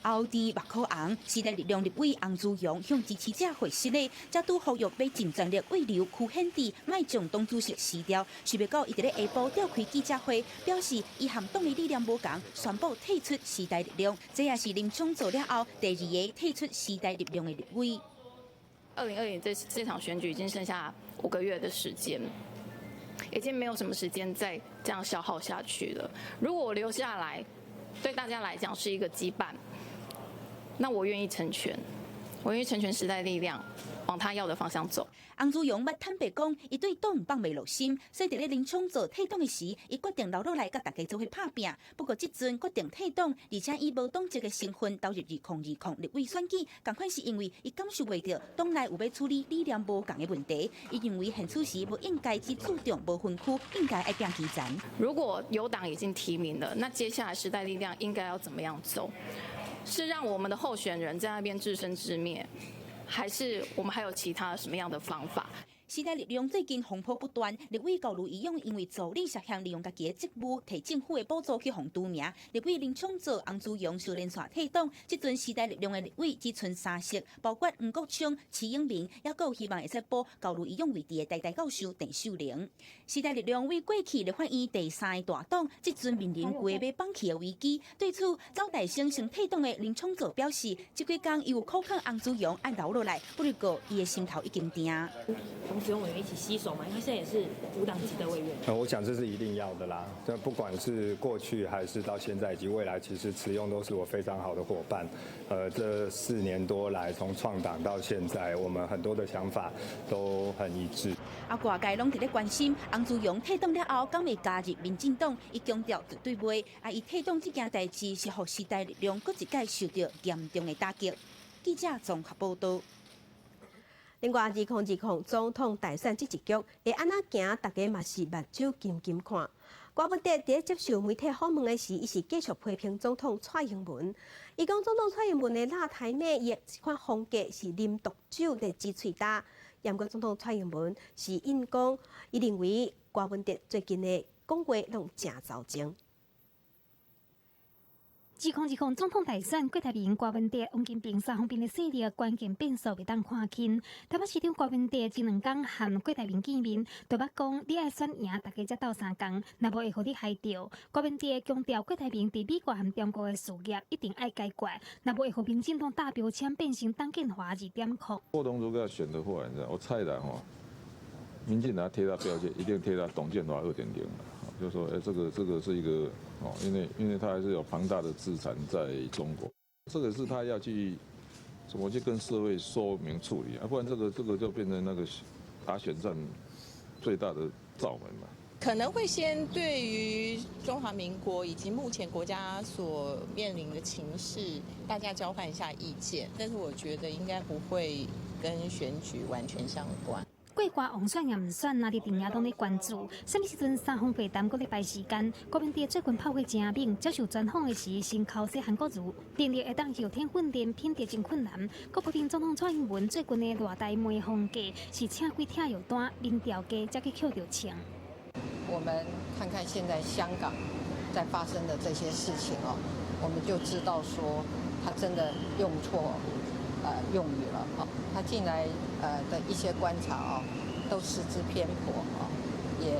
後佇目箍紅，時代力量立委翁子陽向支持者會失禮，才拄呼籲欲盡全力慰留區憲志，莫將黨主席辭掉。想袂到伊佇咧下晡召開記者會，表示伊和黨的理念無仝，宣布退出時代力量。這也是林昶佐了後第二个退出時代力量的立委。 2020這場選舉已經剩下5個月的時間，已經沒有什麼時間再這樣消耗下去了。如果我留下來，對大家來講是一個羈絆。那我願意成全，我願意成全時代力量，往他要的方向走。翁子陽捌坦白講，伊對黨放袂落心，所以佇咧林昶佐退黨的時，伊決定留落來佮大家做伙拍拚。不過這陣決定退黨，而且以無黨籍的身份投入2020立委選舉，仝款是因為伊感受袂著黨內有欲處理理念無仝的問題。伊認為現此時無應該只注重無分區，應該愛拚基層。如果有黨已經提名了，那接下來時代力量應該要怎麼樣走？是讓我們的候選人在那邊自生自滅，還是我們還有其他什麼樣的方法？時代力量最近風波不斷，立委高盧宜勇因為助理涉嫌利用家己的職務，提政府的補助去予除名。立委林昶佐、翁子陽相連紲退黨，這陣時代力量的立委只賰三席，包括黃國昌、徐永明，抑閣有希望會使補高盧宜勇位置的台大教授鄭秀玲。時代力量為過去立法院第三个大黨，這陣面臨規個欲放棄的危機。對此，走大聲先退黨的林昶佐表示，這幾工伊有苦勸翁子陽愛留落來，不過伊的心頭已經定。黃子庸委員一起攜手嘛，因為他現在也是無黨籍的委員。我想這是一定要的啦。這不管是過去還是到現在以及未來，其實慈庸都是我非常好的夥伴。這4年多來，從創黨到現在，我們很多的想法都很一致。啊，外界攏佇咧關心，翁子陽退黨了後，敢會加入民進黨？伊強調絕對袂。啊，伊退黨這件代誌是予時代力量閣一擺受著嚴重的打擊。記者綜合報導。另外，2020總統大選這一局會按怎行，大家嘛是目睭金金看。柯文哲佇接受媒體訪問的時，伊是繼續批評總統蔡英文。伊講總統蔡英文的辣台妹，伊這款風格是啉毒酒佇舌喙焦。毋過總統蔡英文是應講，伊認為柯文哲最近的講話攏誠糟情。2020總統大選，郭台銘、柯文哲、王金平三方面的勢力關鍵變數袂當看輕。台北市長柯文哲前兩工和郭台銘見面，就捌講你愛選贏，大家才鬥相共，若無會予你害著。柯文哲強調，郭台銘佇美國和中國的事業一定愛解決，若無會予民進黨打標籤變成董建華2.0。郭董如果要選的話，你知道我猜的吼，民進黨貼他標籤，一定貼他董建華2.0。就說，哎，這個是一個哦，因為他還是有龐大的資產在中國，這個是他要去怎麼去跟社會說明處理啊，不然這個就變成那個打選戰最大的罩門嘛。可能會先對於中華民國以及目前國家所面臨的情勢，大家交換一下意見，但是我覺得應該不會跟選舉完全相關。過關王選也毋選，若佇陣營攏咧關注。啥物時陣三方會談閣咧排時間？柯文哲最近炮火誠猛，接受專訪的時先剾洗韓國瑜，能力會當後天訓練品質真困難。閣批評總統蔡英文最近的賴台妹風格是請鬼拆藥單，民調低才去抾著槍。我們看看現在香港在發生的這些事情哦，我們就知道說他真的用錯用語了哦，他近來的一些觀察哦，都失之偏頗哦，也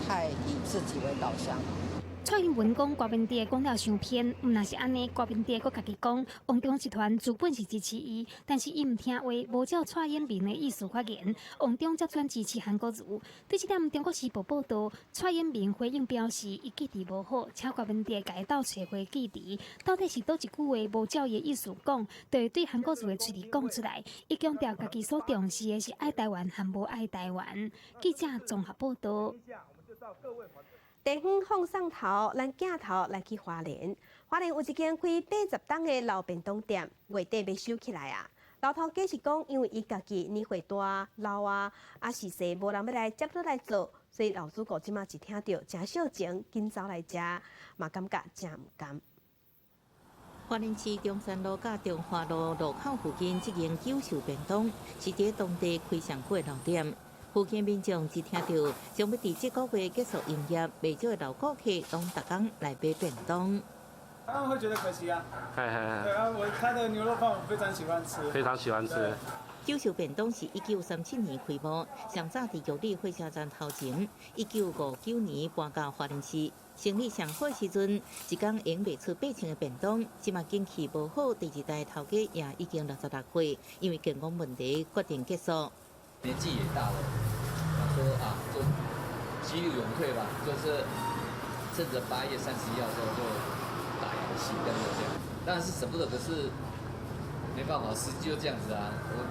太以自己為導向。蔡英文講柯文哲講了傷偏，毋但是按呢，柯文哲閣家己講，王中集團資本是支持伊，但是伊毋聽話，無照蔡英文的意思發言，王中則轉支持韓國瑜。對這點，中國時報報導，蔡英文回應表示，伊記憶無好，請柯文哲共伊鬥揣回記憶。到底是佗一句話無照伊的意思講，就會對韓國瑜的喙裡講出來。伊強調家己所重視的是愛台灣和無愛台灣。記者綜合報導。地方放送頭，咱鏡頭來去花蓮。花蓮有一間開80冬的老便當店，月底欲收起來啊。老頭家是講，因為伊家己年歲大老啊，啊是說無人欲來接落來做，所以老主顧這馬一聽著誠少情，緊走來食，嘛感覺誠毋甘。花蓮市中山路佮中華路路口附近，這間久壽便當是佇當地開上久的老店。附近民眾一聽著將欲佇這個月結束營業，袂少的老顧客攏逐工來買便當。當然會覺得可惜啊。對啊，我他的牛肉飯我非常喜歡吃。非常喜歡吃。久壽便當是1937年開幕，上早佇玉里火車站頭前。1959年搬到花蓮市，生意上好時陣，一工會賣出8000個便當。這馬景氣無好，第二代頭家也已經66歲，因為健康問題決定結束。年紀也大了，想說啊，就急流勇退吧，就是趁着8月31號時候就打烊熄燈了這樣。當然是捨不得，可是沒辦法，時機就這樣子啊。我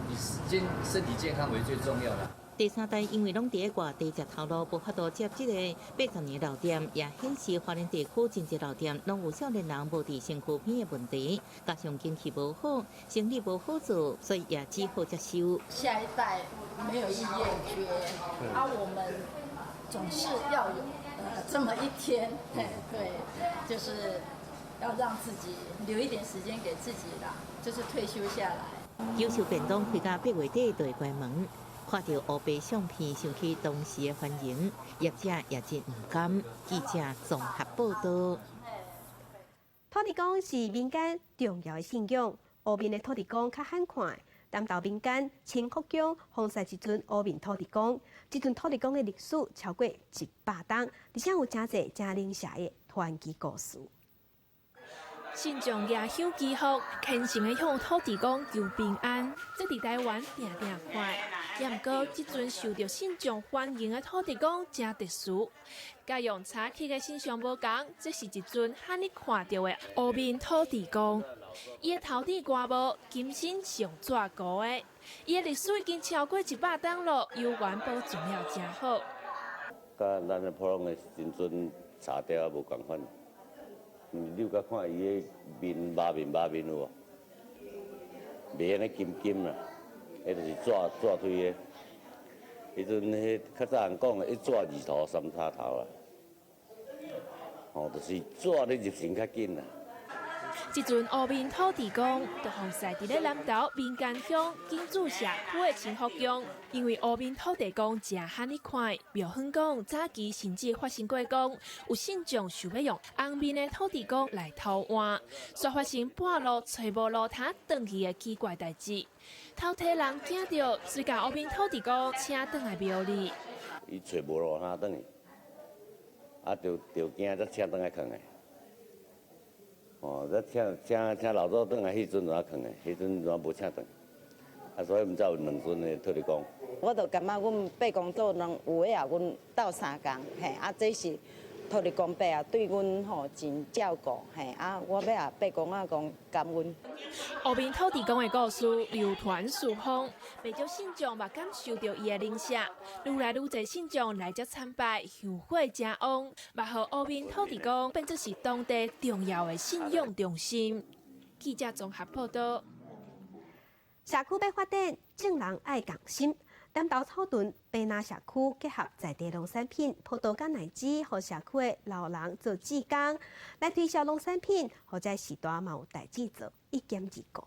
以健身體健康為最重要的。第三代因為攏佇外地食頭路，無法度接這個80年老店，也顯示花蓮地區真濟老店攏有少年人無佇身軀邊的問題，加上經濟無好，生意無好做，所以也只好接受。下一代沒有意願接，啊，我們總是要有這麼一天，對，就是要讓自己留一點時間給自己啦，就是退休下來。久壽便當開到8月底就會關門。看著烏白相片，想起當時的繁榮，業者也真毋甘。記者綜合報道。土地公是民間重要的信仰，烏面的土地公較罕看。南投民間清福宮奉祀一尊烏面土地公，這尊土地公的歷史超過100冬，而且有誠濟誠靈邪的傳奇故事。信眾舉香祈福，虔誠的向土地公求平安，這佇台灣定定看。也毋過，這尊受著信眾歡迎的土地公誠特殊，佮用早起的神像無仝，這是一尊罕你看著的烏面土地公。伊的頭頂蓋帽，金身上紙糊的，伊的歷史已經超過100冬囉，猶原保存了誠好。佮咱的普通的神尊茶雕無仝款。你有佮看伊的面肉面肉面有無？袂按呢金金啦，彼就是紙紙推的。彼陣彼較早人講的，一紙二塗三叉頭啦，吼，就是紙咧入神較緊啦。這尊烏面土地公，就奉祀佇咧南投民間鄉金柱社區的清福宮。因為烏面土地公誠罕你看，廟方講早期甚至發生過講，有信眾想欲用紅面的土地公來偷換，煞發生半路揣無路通轉去的奇怪代誌。偷提人驚著，遂共烏面土地公請轉來廟裡。伊揣無路通轉去，啊，就就驚才請轉來囥的。哦，這請請請老祖轉來，彼陣怎囥的？彼陣怎無請轉？啊，所以毋才有兩尊的土地公。我就感覺阮伯公做人有的啊，阮鬥相共，嘿，啊，這是土地公伯啊，對阮吼真照顧，嘿，啊，我欲予伯公仔講感恩。烏面土地公的故事流傳四方，袂少信眾嘛感受著伊的靈性，愈來愈濟信眾來遮參拜，香火誠旺，嘛予烏面土地公變做是當地重要的信仰中心。記者綜合報道。社區欲發展，眾人愛仝心。南投草屯白林社區結合在地農產品，葡萄佮奶汁，予社區的老人做志工，來推銷農產品，予這序大嘛有代誌做，一兼二顧。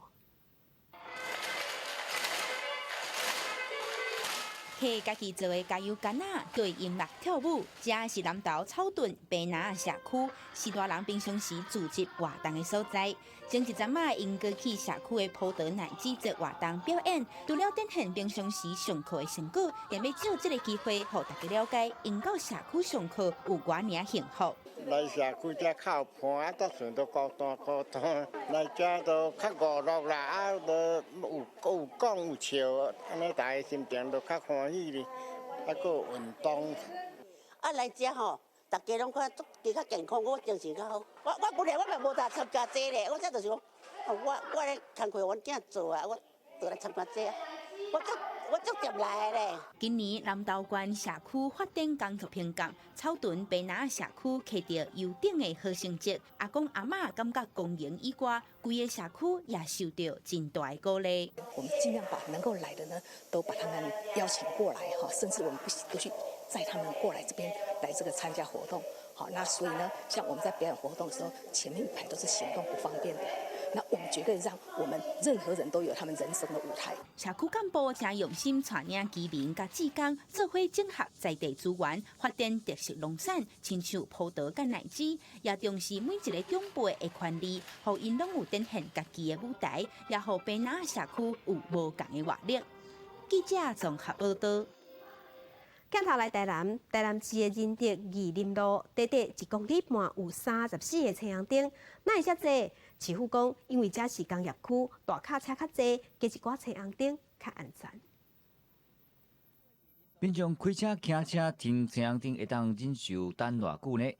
摕家己做的加油柑仔，對音樂跳舞，這是南投草屯白林社區序大人平常時聚集活動的所在。前一陣仔，𪜶過去社區的葡萄奶製作活動表演，除了展現平常時上課的成果，也欲藉這个機會，予大家了解，𪜶到社區上課有偌爾幸福。來社區遮較有伴，啊，搭厝都孤單孤單，來遮都較娛樂啦，啊，都有有講有笑，按呢大家心情都較歡喜咧，啊，閣有運動。啊，來遮吼，大家攏看足較健康，我精神較好。我本來我嘛無當參加這咧，我這就是講，我咧工課阮囝做啊，我就來參加這啊，我足。我足入來咧。今年南投縣社區發展工作評鑑，草屯白林社區摕著優等的好成績。阿公阿嬤感覺光榮以外，規個社區也受著真大的鼓勵。我們盡量把能夠來的呢，都把他們邀請過來哈，甚至我們不惜都去載他們過來這邊來這個參加活動。好，那所以呢，像我們在表演活動的時候，前面一排都是行動不方便的。那我們絕對讓我們任何人都有他們人生的舞台。社區幹部誠用心帶領居民佮志工做伙整合在地資源，發展特色農產，親像葡萄佮奶子，也重視每一个長輩的權利，予𪜶攏有展現家己的舞台，也予坪林社區有無仝的活力。記者綜合報道。鏡頭來台南，台南市的仁德義林路，短短1.5公里有34个青紅燈，哪會遮濟？市府講，因為這是工業區，大卡車較濟，加一寡青紅燈較安全。平常開車、騎車停青紅燈會當忍受等偌久呢？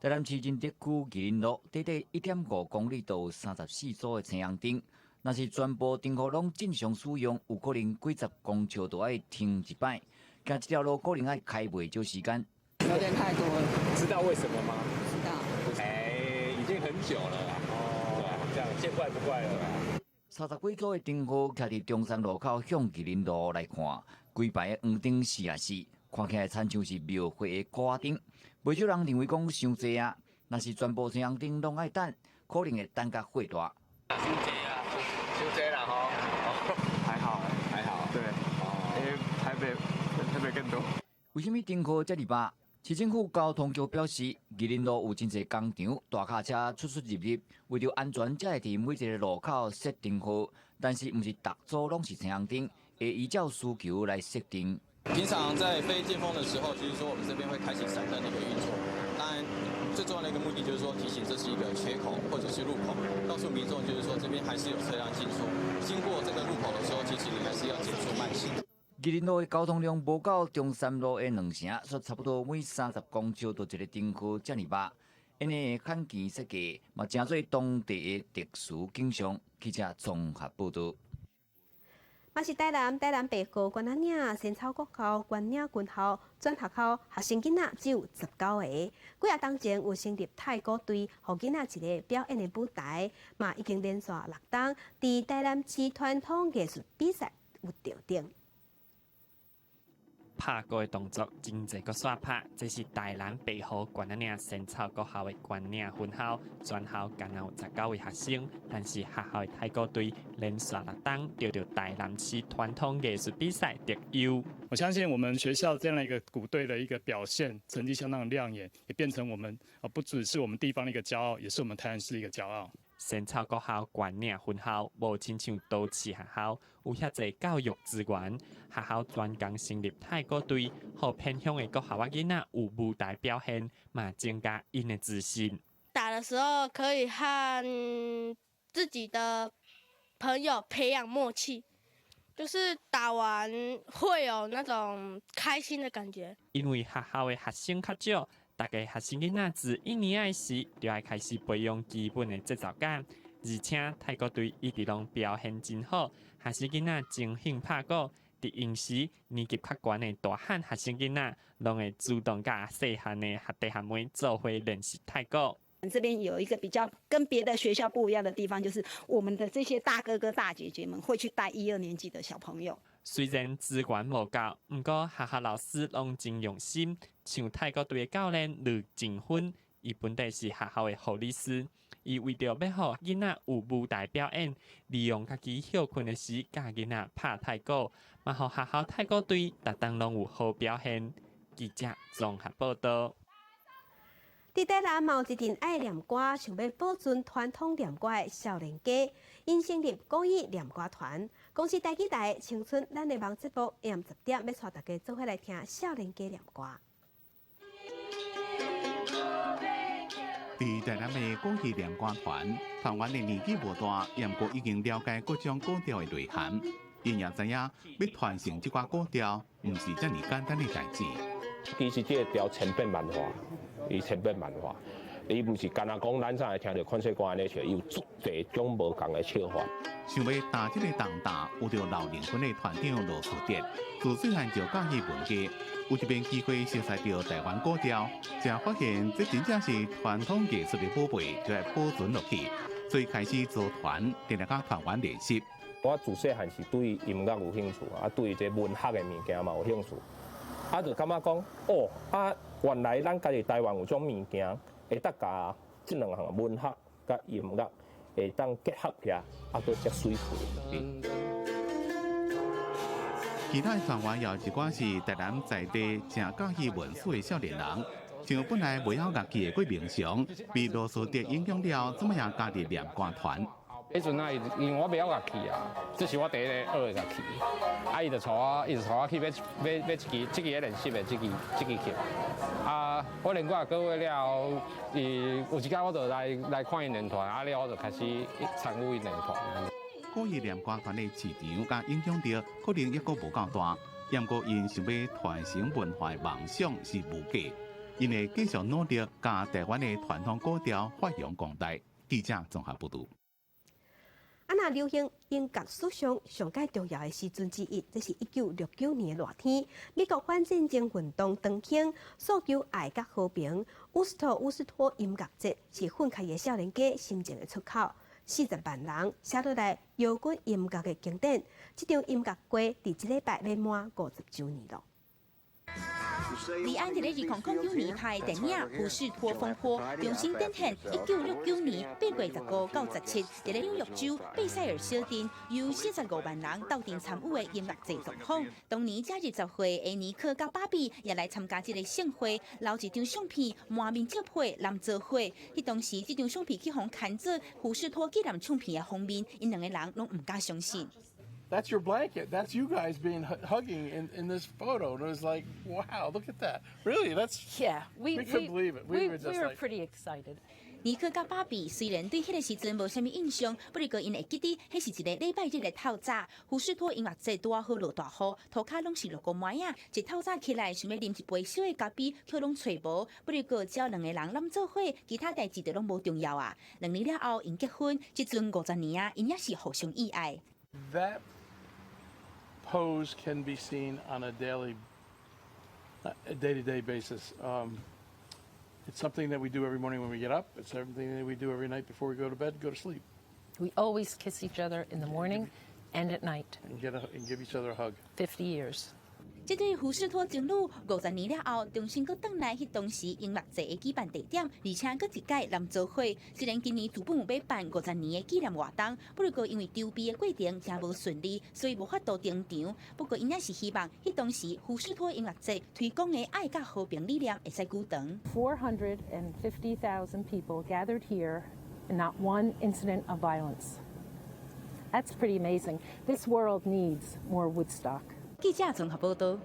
台南市仁德區義林路短短1.5公里就有34組的青紅燈，若是全部燈號攏正常使用，有可能幾十公尺就愛停一擺。行這條路可能愛開袂少時間。有點太多了。知道為什麼嗎？不知道。哎，已經很久了啦。哦，這樣見怪不怪了。30幾組的燈號徛佇中山路口向義林路來看，規排的黃燈四啊四，看起來親像是廟會的鼓仔燈。袂少人認為講傷濟啊，若是全部青紅燈攏愛等，可能會等甲火大。傷濟啊，傷濟啦吼。還好，還好。對，因為台北。台北更多。為啥物燈號遮爾百？市政府交通局表示，義林路有真濟工廠、大卡車出出入入，為著安全，才會佇每一个路口設燈號。但是，毋是逐組攏是青紅燈，會依照需求來設定。平常在非尖峰的時候，就是說我們這邊會開啟閃燈的一個運作。當然，最重要的一個目的就是說提醒這是一個缺口或者是路口，告訴民眾就是說這邊還是有車輛進出。經過這個路口的時候，其實你還是要減速慢行。義林路的交通量無夠中山路的兩成，所以差不多每30公尺就一个燈號遮爾百。𪜶的坎肩設計嘛，成做當地的特殊景象。記者綜合報道。嘛是台南，台南白河關仔嶺仙草國校、關嶺軍校、轉學校學生囡仔只有19個。幾仔冬前有成立太鼓隊，予囡仔一個表演的舞台，嘛已經連續6冬佇台南市傳統藝術比賽有得獎。拍鼓的動作真濟閣煞拍，這是台南白河關仔嶺仙草國校的關嶺分校，全校干焦有19位學生，但是學校的太鼓隊連續6冬得著台南市傳統藝術比賽得優。我相信我們學校這樣的一個鼓隊的一個表現，成績相當亮眼，也變成我們不只是我們地方的一個驕傲，也是我們台南市的一個驕傲。仙草國校關嶺分校無親像都市學校有遐濟教育資源，學校專工成立太鼓隊，予偏鄉的國校仔囡仔有舞台表現，嘛增加𪜶的自信。打的時候可以和自己的朋友培養默契，就是打完會有那種開心的感覺。因為學校的學生較少。逐个學生囡仔自一年仔時就愛開始培養基本的節奏感，而且太鼓隊一直攏表現真好，學生囡仔真興拍鼓。佇閒時年級較懸的大漢學生囡仔，攏會主動佮細漢的學弟學妹做伙練習太鼓。這邊有一個比較跟別的學校不一樣的地方，就是我們的這些大哥哥大姐姐們會去帶一二年級的小朋友。雖然資源無夠，毋過學校老師攏真用心。像太鼓隊的教練呂靜芬，伊本底是學校的護理師，伊為著欲予囡仔有舞台表演，利用家己歇睏的時教囡仔拍太鼓，嘛予學校太鼓隊逐冬攏有好表現。記者綜合報道。佇台南嘛有一陣愛念歌，想欲保存傳統念歌的少年家，𪜶成立古語念歌團。公視台語台青春咱的網節目，下暗10點欲帶大家做伙來聽少年家念歌。佇台南的古語念歌團，團員的年紀無大，毋過已經了解各種古調的內涵。𪜶也知影欲傳承這寡古調，毋是遮爾簡單的代誌。其實這個調千變萬化，伊千變萬化，伊毋是干焦講咱才會聽著款式歌按呢唱，伊有足濟種無仝的唱法。想欲擔這个重擔，有著老靈魂的團長羅樹哲，自細漢就佮意文藝，有一遍機會熟悉著台灣古調，才發現這真正是傳統藝術的寶貝，就愛保存落去。所以開始組團，定定佮團員練習。我自細漢是對音樂有興趣，啊，對這文學的物件嘛有興趣。啊，就感覺講，哦，啊，原來咱家己台灣有種物件，會當共這兩項文學佮音樂會當結合起來，啊，閣遮媠氣。其他的團員有一寡是台南在地誠佮意文史的少年人，像本來袂曉樂器的郭明祥，被羅斯德影響了，這麼樣加入念歌團。彼陣啊，因為我袂曉樂器啊，這是我第一个學的樂器。啊，伊就帶我，伊就帶我去買買買一支，這支咧練習的這支這支琴。啊，我練幾個月了後，伊有一工我就來來看𪜶練團，啊了我就開始參與𪜶練團。古意念歌團的市場佮影響力可能猶閣無夠大，毋過𪜶想欲傳承文化的夢想是無假，𪜶會繼續努力，共台灣的傳統古調發揚光大。記者綜合報導。啊，若流行音樂史上上蓋重要的時陣之一，這是1969年熱天，美國反戰爭運動當興，訴求愛佮和平。伍斯托音樂節是奮起的少年家心情的出口，40萬人寫落來搖滾音樂的經典。這場音樂會佇這禮拜欲滿50週年囉。李安佇咧2009年拍的電影《胡士托風波》，重新展現1969年8月15到17，佇咧紐約州貝塞爾小鎮，由45萬人鬥陣參與的音樂節狀況。當年才20歲的尼克佮芭比也來參加這个盛會，留一張相片，滿面笑皮攬做伙。彼當時這張相片去予刊做胡士托紀念唱片的封面，𪜶兩个人攏毋敢相信。 That's your blanket. That's you guys being hugging in this photo. And it was like, wow, look at that. Really? That's Yeah, we couldn't believe it. We were just we were like pretty excited. 尼克佮芭比雖然對彼个時陣無啥物印象，不過𪜶會記得，彼是一个禮拜日的透早。胡士托音樂節拄仔好落大雨，塗跤攏是落雨糜仔，一透早起來想欲啉一杯燒的咖啡，卻攏揣無。不過只要兩个人攬做伙，其他代誌就攏無重要啊。2年了後，𪜶結婚，這陣50年啊，𪜶也是互相意愛。 That pose can be seen on a daily, a day-to-day basis. It's something that we do every morning when we get up. It's something that we do every night before we go to bed, go to sleep. We always kiss each other in the morning and at night. And give each other a hug. 50 years. 這對胡士托情侶50年了後，重新閣轉來彼當時音樂節的舉辦地點，而且閣一擺攬做伙。雖然今年原本有欲辦50年的紀念活動，不過因為籌備的過程誠無順利，所以無法度登場。不過𪜶也是希望，彼當時胡士托音樂節推廣的愛佮和平理念會使久長。 450,000 people gathered here, and not one incident of violence. That's pretty amazing. This world needs more Woodstock. 記者綜合報導。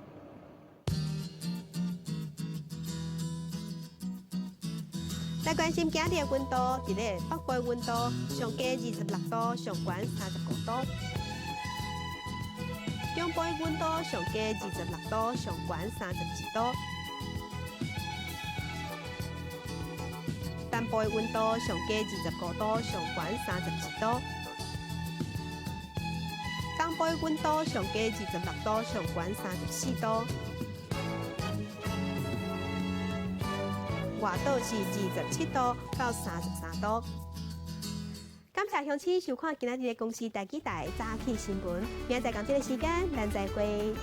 來關心今日的溫度，佇咧北部的溫度上低26度，上懸35度；中部的溫度上低26度，上懸32度；南部的溫度上低25度，上懸31度；東部的溫度上低26度，上懸34度。外島是27度到33度。感謝鄉親收看今仔日的公視台語台早起新聞，明仔載仝這个時間，咱再會。